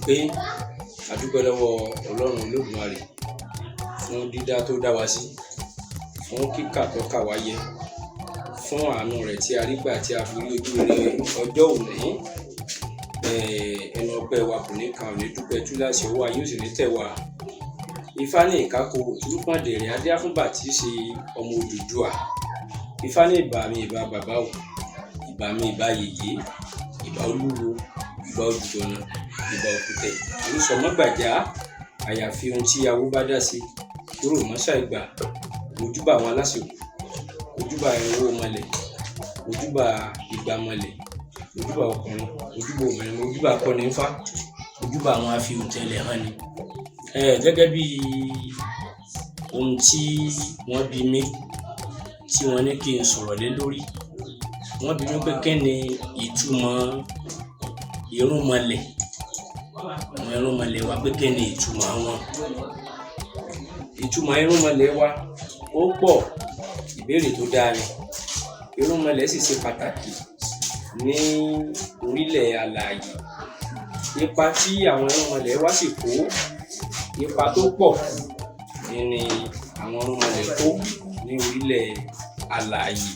Pé a dúpẹ́ lọ́wọ́ Ọlọ́run Olódùmarè fún dídá tó dá wa sí, fún kíkà tó kà wá yẹ, fún àánú rẹ̀ tí a rí gbà tí a fi rí ojú rere ọjọ́ òní. Ẹnu ọpẹ́ wa kò ní kan òní dúpẹ́ túláàsì, ọwọ́ ayé ò sì ní tẹ̀ wá. Ifá ní ìkákò òtúrúpọ̀ndẹ̀rẹ̀ adíá fúngbà tí í ṣe ọmọ Odùduwà. Ifá ní ìbà mi ìbà bàbá o, ìbà mi ìbà yèyé, ìbà olúwo, ìbà olùdọ̀nà, ìbà òkùtẹ̀, àrùsọmọgbàjá, àyàfi ohun tí awo bá dá sí kúrò mọ́ṣá ìgbà. Mojúbà àwọn aláṣekù, mojúbà irinwó mọlẹ̀, mojúbà igba mọlẹ̀, mojúbà ọkùnrin, mojúbà obìnrin, mojúbà akọ́nifá, mojúbà àwọn afihùntẹ̀lẹ̀ hàn ni. Gẹ́gẹ́ bí ohun tí wọ́n bi mí, tí wọ́n ní kí n sọ̀rọ̀ lé lórí, wọ́n bi mí pé kí ni ìtumọ̀ irúnmọlẹ̀, àwọn irúnmọlẹ̀ wa, pé kí ni ìtumọ̀ wọn. Ìtumọ̀ irúnmọlẹ̀ wa ó pọ̀, ìbéèrè tó dáa ni. Irúnmọlẹ̀ sì ṣe pàtàkì ní orílẹ̀ alààyè. Ipa tí àwọn irúnmọlẹ̀ wa sì kó, ipa tó pọ̀ ni àwọn irúnmọlẹ̀ kó ní orílẹ̀ alààyè.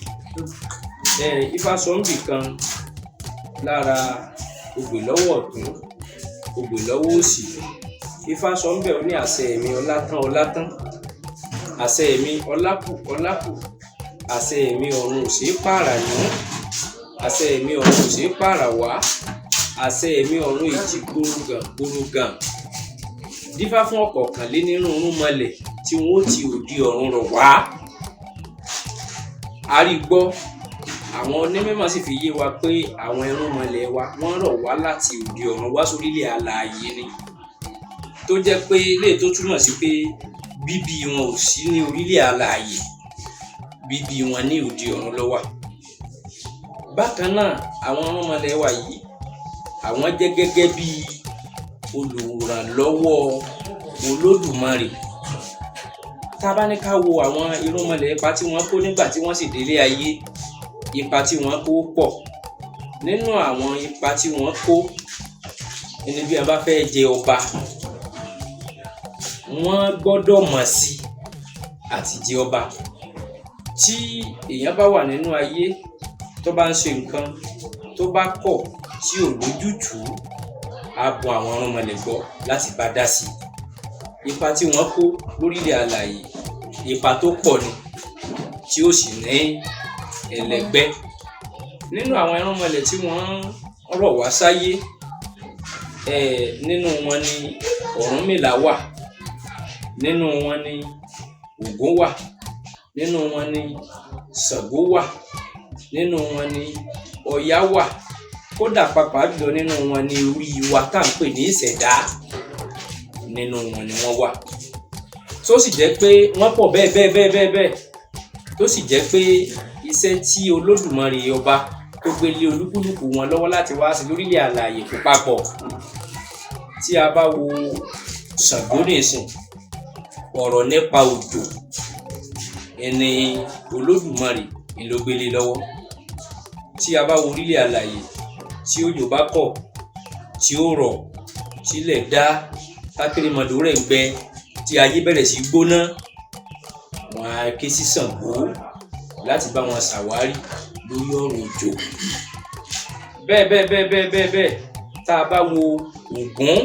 Ifá sọ níbì kan lára ogbè lọ́wọ́ ọ̀tún, ogbè lọ́wọ́ òsì. Ifá sọ ńbẹ̀, ó ní àṣẹ mi ọlá tán ọlá tán, àṣẹ mi ọlá kù ọlá kù, àṣẹ mi ọ̀run ò ṣeé pààrà yún, àṣẹ mi ọ̀run ò ṣeé pààrà wá, àṣẹ mi ọ̀run èjì gbòrògàn gbòrògàn. Dífá fún ọ̀kọ̀ọ̀kànlénírínwó irúnmọlẹ̀ tí wọn ó ti òde ọ̀run rọ̀ wá. A rí gbọ́, àwọn onímọ̀ sì fi yé wa pé àwọn irúnmọlẹ̀ wa wọ́n rọ̀ wá láti òde ọ̀run wá sórílẹ̀ alààyè ni, tó jẹ́ pé léyìí tó túmọ̀ sí pé bíbí wọn ò sí ní orílẹ̀ alààyè, bíbí wọn ní òde ọ̀run ló wà. Bákan náà, àwọn irúnmọlẹ̀ wa yìí, àwọn jẹ́ gẹ́gẹ́ bí olùrànlọ́wọ́ Olódùmarè. Tá a bá ní ká wo àwọn irúnmọlẹ̀, ipa tí wọ́n kó nígbà tí wọ́n sì délé ayé, ipa tí wọ́n kó pọ̀. Nínú àwọn ipa tí wọ́n kó ẹni bí a bá fẹ́ jẹ ọba, wọ́n gbọ́dọ̀ mọ̀ sí àti jẹ ọba. Tí èèyàn bá wà nínú ayé, tó bá ń ṣe nǹkan, tó bá kọ̀ tí ò lójútùú, á bọ àwọn irúnmọlẹ̀ gbọ́ láti bá dá sí i. Ipa tí wọ́n kó lórílẹ̀ alààyè, ipa tó pọ̀ ni, tí ó sì ní ẹlẹgbẹ́. Nínú àwọn irúnmọlẹ̀ tí wọ́n rọ̀ wá sáyé, nínú wọn ni Ọ̀rúnmìlà wà, nínú wọn ni Ògún wà, nínú wọn ni Ṣàngó wà, nínú wọn ni Ọya wà, kódà pàápàá jùlọ nínú wọn ni orí wa tá à ń pè ní ìṣẹ̀dá, nínú wọn ni wọ́n wà. Tó sì jẹ́ pé wọ́n pọ̀ bẹ́ẹ̀ bẹ́ẹ̀ bẹ́ẹ̀ bẹ́ẹ̀ bẹ́ẹ̀, tó sì jẹ́ pé iṣẹ́ tí Olódùmarè ọba tó gbé lé olúkúlùkù wọn lọ́wọ́ láti wá sí lórílẹ̀ alààyè kò papọ̀. Tí a bá wo Ṣàngó nísìn, ọ̀rọ̀ nípa òjò ẹni Olódùmarè ló gbé lé lọ́wọ́. Tí a bá wo orílẹ̀ alààyè, tí òjò bá kọ̀, tí ó rọ̀, tílẹ̀ dá, tákérémọdò rẹ̀ ń gbẹ, tí ayé bẹ̀rẹ̀ sí gbóná, wọn á ké sí Ṣàngó láti bá wọn ṣàwárí lórí ọ̀rọ̀ òjò. Bẹ́ẹ̀ bẹ́ẹ̀ bẹ́ẹ̀ bẹ́ẹ̀ bẹ́ẹ̀ bẹ́ẹ̀. Tá a bá wo Ògún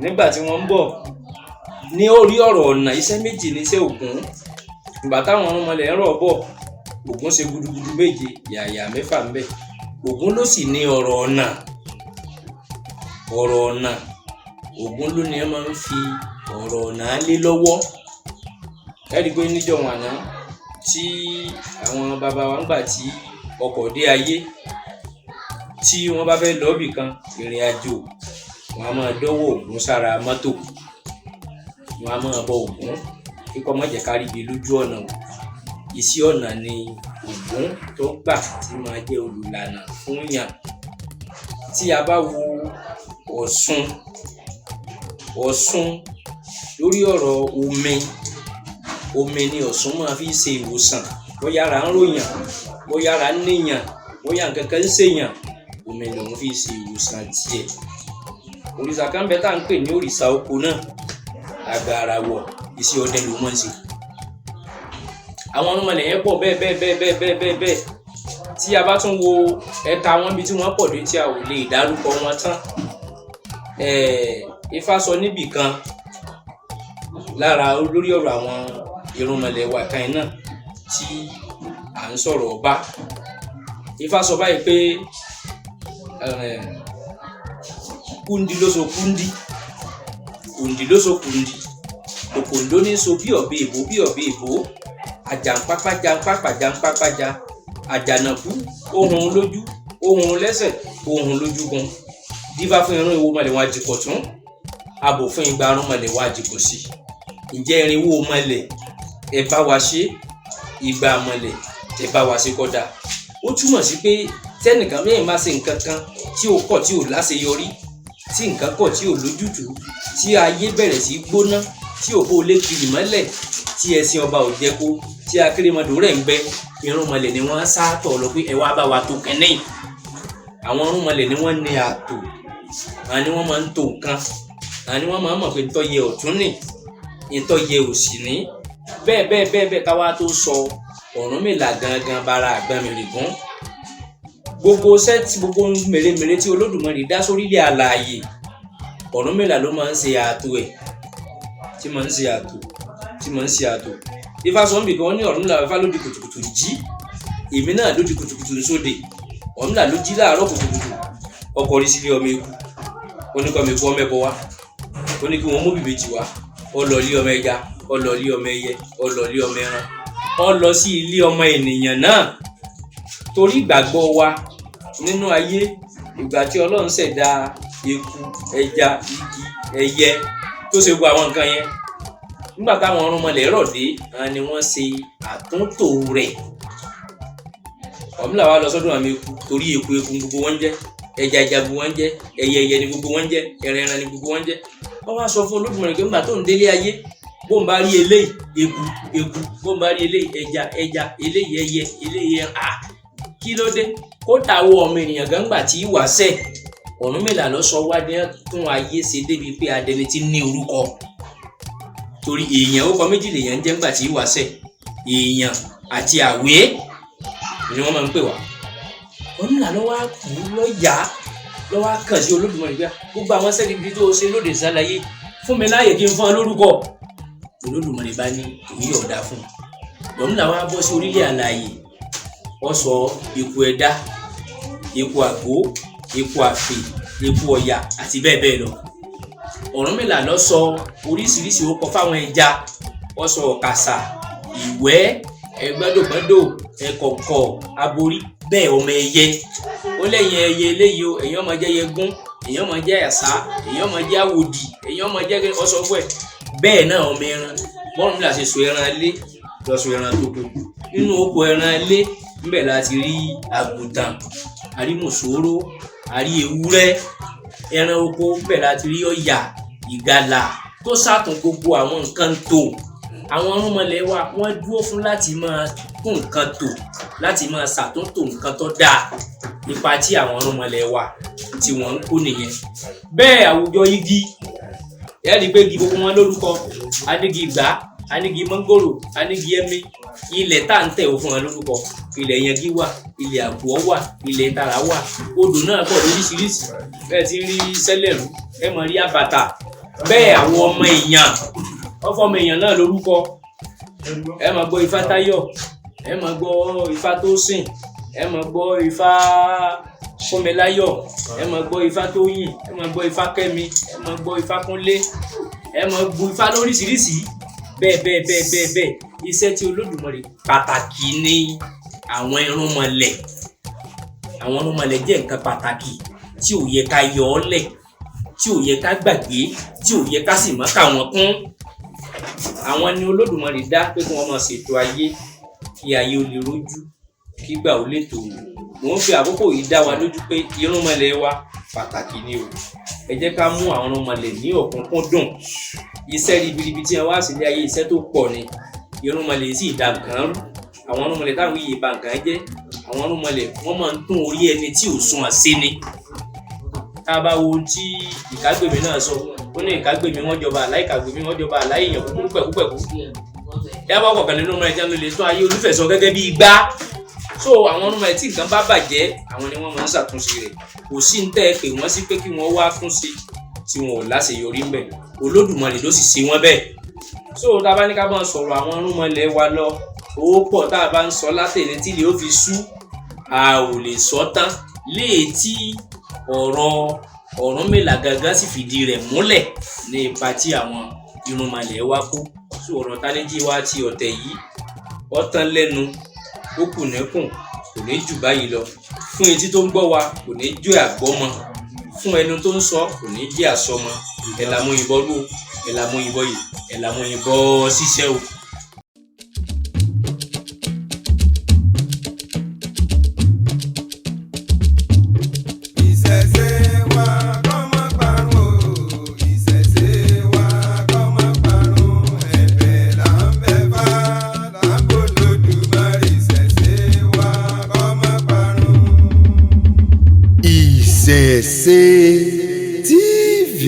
nígbà tí wọ́n ń bọ̀ ní orí ọ̀rọ̀ ọ̀nà, iṣẹ́ méjì ní iṣẹ́ Ògún. Ìgbà táwọn irúnmọlẹ̀ ń rọ̀ bọ̀, Ògún ṣe gudugudu méje yàyà mẹ́fà ńbẹ̀. Ògún ló sì ní ọ̀rọ̀ ọ̀nà. Ọ̀rọ̀ ọ̀nà Ògún ló ní ẹ máa ń fi ọ̀rọ̀ ọ̀nà lé lọ́wọ́. Ẹ rí i pé níjọ́un àná tí àwọn bàbá wa, ńgbà tí ọkọ̀ dé ayé, tí wọ́n bá fẹ́ lọ ibì kan ìrìn àjò, wọn a máa dọ́wọ́ Ògún sára mọ́tò, wọn a máa bọ Ògún kíkọ́ má jẹ́ ká ríbi lójú ọ̀nà o. Iṣẹ́ ọ̀nà ni Ògún tó gbà tí máa jẹ́ olùlànà fún yàn. Tí a bá wo Ọ̀ṣun, Ọ̀ṣun lórí ọ̀rọ̀ omi, omi ni Ọ̀ṣun máa fi ṣe ìwòsàn. Bóyá ara ń ròyàn, bóyá ara ń níyàn, bóyá nǹkan kan ń ṣèyàn, omi lòun fi ṣe ìwòsàn tiẹ̀. Òrìṣà kan bẹ tá à ń pè ní òrìṣà oko náà, àgbàràwọ̀, iṣẹ́ ọdẹ ló mọ̀ ń ṣe. Àwọn irúnmọlẹ̀ yẹn pọ̀ bẹ́ẹ̀ bẹ́ẹ̀ bẹ́ẹ̀ bẹ́ẹ̀ bẹ́ẹ̀ bẹ́ẹ̀ bẹ́ẹ̀. Tí a bá tún wo ẹ̀ka wọn bí tí wọ́n pọ̀ dé tí a ò lè dárúkọ wọn tán. Ifá sọ níbì kan lára lórí ọ̀rọ̀ àwọn irúnmọlẹ̀ wa kan náà tí à ń sọ̀rọ̀ ọba. Ifá sọ báyìí pé kúndí ló so kúndí, kùndí ló so kùndí, òkòǹdó ní so bí ọ̀bẹ èbó bí ọ̀bẹ èbó, àjàǹpápá jàǹpápá jàǹpápá ja, àjànàkú ó hun lójú, ó hun lẹ́sẹ̀, ó hun lójúgun. Dífá fún irun ìwo mọlẹ̀ wọn àjìkọ̀ tún, abò fún igba irúnmọlẹ̀ wọn àjìkọ̀ sí. Ǹjẹ́ irinwó mọlẹ̀ ẹ bá wa ṣe, igba mọlẹ̀ ẹ bá wa ṣe kódà. Ó túmọ̀ sí pé tẹ́nìkan bẹ́ẹ̀ máa ṣe nǹkan kan tí ó kọ̀ tí ò láṣeyọrí, tí nǹkan kọ̀ tí ò lójútùú, tí ayé bẹ̀rẹ̀ sí gbóná, tí òpó ilé kiri mọ́lẹ̀, tí ẹṣin ọba ò jẹko, tí akérèmọdò rẹ̀ ń gbẹ, irúnmọlẹ̀ ni wọ́n sá tọ̀ lọ pé ẹ wá bá wa tó kínní. Àwọn irúnmọlẹ̀ ni wọ́n ní ààtò, àwọn ni wọ́n máa ń to nǹkan, àwọn ni wọ́n máa ń mọ̀ pé ntọ́ yẹ ọ̀tún nì, ntọ́ yẹ òsì ní. Bẹ́ẹ̀ bẹ́ẹ̀ bẹ́ẹ̀ bẹ́ẹ̀ ká wá tó sọ Ọ̀rúnmìlà gangan bara Àgbọnnìrègún. Gbogbo iṣẹ́ tí gbogbo mèremère tí Olódùmarè dá sórílẹ̀ alààyè, Ọ̀rúnmìlà ló máa ń ṣe ààtò ẹ̀, tí máa ń ṣe ààtò, tí máa ń ṣe ààtò. Ifá sọ níbì kan, ó ní Ọ̀rúnmìlà Ifá ló di kùtùkùtù jí, èmi náà ló di kùtùkùtù sóde. Ọ̀rúnmìlà ló jí láàárọ̀ kùtùkùtù, ó kọrí sílé ọmọ eku, ó ní kọ́mọ eku ọmọ ẹbọ wá, ó ní kí wọ́n mú bìbejì wá, ó lọ ilé ọmọ ẹja, ó lọ ilé ọmọ ẹyẹ, ó lọ ilé ọmọ ẹran, ó lọ sí ilé ọmọ ènìyàn náà. Torí ìgbàgbọ́ wa nínú ayé, ìgbà tí Ọlọ́run ṣẹ̀dá eku, ẹja, igi, ẹyẹ tó ṣe gbogbo àwọn nǹkan yẹn, nígbà táwọn irúnmọlẹ̀ rọ̀ dé, àwọn ni wọ́n ṣe àtúntò rẹ̀. Ọ̀rúnmìlà wá lọ sọ́dọ̀ àwọn eku, torí eku eku gbogbo wọn jẹ́, ẹja ẹja gbogbo wọn jẹ́, ẹyẹ ẹyẹ ni gbogbo wọn jẹ́, ẹran ẹran ni gbogbo wọn jẹ́. Wọ́n wá sọ fún Olódùmarè pé nígbà tó ń délé ayé, bó ń bá rí eléyìí eku eku, bó ń bá rí eléyìí ẹja ẹja, eléyìí ẹyẹ, eléyìí ẹran, à kí ló dé? Kódà wọ ọmọ ènìyàn gan gbà tí wàá sẹ̀, Ọ̀rúnmìlà ló sọ wá ní tún ayé ṣe débi pé adẹni ti ní orúkọ. Torí èèyàn ó kọ méjì lèèyàn ń jẹ́ ńgbà tí wàá sẹ̀, èèyàn àti àwé ni wọ́n máa ń pè wá. Ọ̀rúnmìlà ló wá kú lọ́yà ló wá kàn sí Olódùmarè pé gbogbo àwọn sẹ́ni ibi tó ṣe lóde sálàyé fún mi láàyè kí n fún ọ lórúkọ. Olódùmarè bá ní òun yọ̀ọ̀dá fún un. Ọ̀rúnmìlà wá bọ́ sí orílẹ̀ alààyè, ó sọ eku ẹ̀dá, eku àgbo, eku àfè, eku ọ̀yà àti bẹ́ẹ̀ bẹ́ẹ̀ lọ. Ọ̀rúnmìlà ló sọ oríṣiríṣi orúkọ fáwọn ẹja, ó sọ ọ̀kàsà, ìwẹ́, ẹgbẹ́dògbẹ́dò, ẹ̀kọ̀kọ̀, aborí, bẹ́ẹ̀ ọmọ ẹyẹ. Ó lẹ́yìn ẹyẹ eléyìí o, ẹ̀yin ọmọ jẹ́ yẹgún, ẹ̀yin ọmọ jẹ́ àṣá, ẹ̀yin ọmọ jẹ́ àwòdì, ẹ̀yin ọmọ jẹ́ ọsọ fún ẹ̀. Bẹ́ẹ̀ náà ọmọ ẹran, b'Ọ̀rúnmìlà ṣe sọ ẹran ilé, lọ sọ ẹran toko. Nínú oko ẹran ilé, ńbẹ̀ la ti rí àgùntàn, a rí mùsòrò, a rí ewúrẹ́. Ẹran oko, ńbẹ̀ la ti rí ọ̀yà, ìgalà tó sàtún gbogbo àwọn nǹkan tò. Àwọn irúnmọlẹ̀ wa wọ́n dúró fún láti máa tún nǹkan tò, láti máa ṣàtúntò nǹkan tó dáa. Ipa tí àwọn irúnmọlẹ̀ wa tí wọ́n ń kó nìyẹn. Bẹ́ẹ̀ àwùjọ igi, ẹ rí i pé igi gbogbo wọn lórúkọ. A ní igi ìgbá, a ní igi mọ́ngòrò, a ní igi ẹ̀mí. Ilẹ̀ tá à ń tẹ̀ ó fún wọn lórúkọ. Ilẹ̀ yangi wà, ilẹ̀ àkùọ́ wà, ilẹ̀ tara wà. Odò náà pọ̀ lóríṣiríṣi. Bẹ́ẹ̀ ti ń rí sẹ́lẹ̀rú, ẹ mọ̀ rí àbàtà. Bẹ́ẹ̀ àwọn ọmọ èèyàn, wọ́n fọmọ èèyàn náà lórúkọ. Ẹ máa gbọ́ Ifá Táyọ̀, ẹ máa gbọ́ Ifá Tósìn, ẹ máa gbọ́ Ifá Fúnmiláyọ̀, ẹ máa gbọ́ Ifá Tóyìn, ẹ máa gbọ́ Ifá Kẹ́mi, ẹ máa gbọ́ Ifá Kúnlé, ẹ máa gbọ́ Ifá lóríṣiríṣi. Bẹ́ẹ̀ bẹ́ẹ̀ bẹ́ẹ̀ bẹ́ẹ̀ bẹ́ẹ̀. Iṣẹ́ tí Olódùmarè pàtàkì ni àwọn irúnmọlẹ̀. Àwọn irúnmọlẹ̀ jẹ́ nǹkan pàtàkì tí ò yẹ ká yọ ọ́ lẹ̀, tí ò yẹ ká gbàgbé, tí ò yẹ ká sì má kà wọ́n kún. Àwọn ni Olódùmarè dá pé kí wọ́n máa ṣètò ayé, kí ayé ó lè rójú, kí ìgbà ó lè tòrò. Mò ń fi àkókò yìí dá wa lójú pé irúnmọlẹ̀ wa pàtàkì ni o. Ẹ jẹ́ ká mú àwọn irúnmọlẹ̀ ní ọ̀kúnkúndùn. Iṣẹ́ ribiribi tí wọ́n wá sílé ayé, iṣẹ́ tó pọ̀ ni. Irúnmọlẹ̀ sì dà nǹkan rú. Àwọn irúnmọlẹ̀ táwọn yìí ba nǹkan jẹ́. Àwọn irúnmọlẹ̀ wọ́n máa ń tún orí ẹni tí ò sunwọ̀n ṣe ni. Tá a bá wo ohun tí Ìkágbèmí náà sọ, ó ní Ìkágbèmí wọ́n jọba àlá, Ìkágbèmí wọ́n jọba àlá, èèyàn kúkúrú pẹ̀kúpẹ̀kú. Yàrá kọ̀ọ̀kan nínú ọmọ ẹ̀jẹ̀ ló lè tún ayé Olúfẹ̀ sọ gẹ́gẹ́ bí igbá. So àwọn ọmọ ẹ̀ tí nǹkan bá bàjẹ́, àwọn ni wọ́n máa ń ṣàtúnṣe rẹ̀. Kò sí ń tẹ́ ẹ pé wọ́n sí pé kí wọ́n wá túnṣe tí wọn ò láṣeyọrí ńbẹ̀. Olódùmarè ló sì ṣe wọ́n bẹ́ẹ̀. So tá a bá ní ká máa sọ̀rọ̀ àwọn irúnmọlẹ̀ wa lọ, ó pọ̀. Tá a bá ń sọ látẹ̀lé tí ilé ó fi sú, a ò lè sọ tán. Léètí ọ̀rọ̀ Ọ̀rúnmìlà gangan sì fìdí rẹ̀ múlẹ̀ ní ipa tí àwọn irúnmọlẹ̀ wa kó. So ọ̀rọ̀ Táníjí wa ti ọ̀tẹ̀ yìí, ó tán lẹ́nu, ó kù níkùn, kò ní jù báyìí lọ. Fún etí tó ń gbọ́ wa, kò ní jẹ́ àgbọ́mọ. Fún ẹnu tó ń sọ, kò ní jẹ́ àsọmọ. Ẹ̀ là mú ìbọn rú o, ẹ̀ là mú ìbọn yìí, ẹ̀ là mú ìbọn ṣiṣẹ́ o. Ìṣẹ̀ṣe wa kó má parun o, ìṣẹ̀ṣe wa kó má parun. Ẹ̀bẹ̀ là ń bẹ̀ fá, là ń bọ̀ lódùmarè. Ìṣẹ̀ṣe wa kó má parun. Ìṣẹ̀ṣe TV.